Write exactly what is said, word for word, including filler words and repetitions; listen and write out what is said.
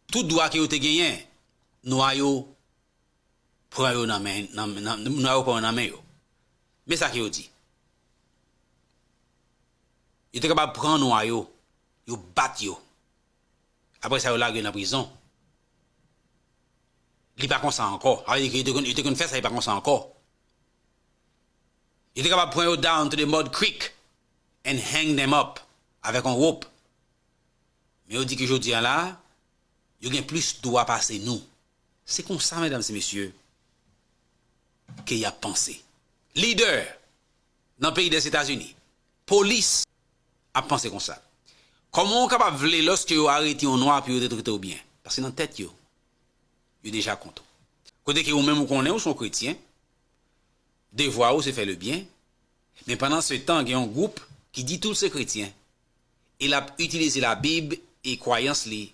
Tout dwa ke yo te genyen, nwa yo pran yo nan men, nan, nan, nwa yo pran yo nan men yo. Men sa ke yo di. Yo te kapab pran nwa yo, yo bat yo. Apre sa, yo lage yo nan prizon. Li pa konsa ankò. Sa vle di ke yo te konn, yo te konn fè sa, li pa konsa ankò. Yo te kapab pran yo down to the mud creek and hang them up avèk yon wòp. Men yo di ke jodi a la, yo gen plis dwa pase nou. Se konsa, medam e mesye, ke y ap panse. Lidè nan peyi Dèzetazini, polis ap panse konsa. Kòman w kapab vle lòske yo arete yon nwa pou yo te trete w byen? Paske nan tèt yo, yo deja kont ou. Kote ke ou menm ou konnen ou se yon kretyen, devwa ou se fè le byen, men pandan se tan gen yon gwoup ki di tou l se kretyen, e l ap itilize Labib e kwayans li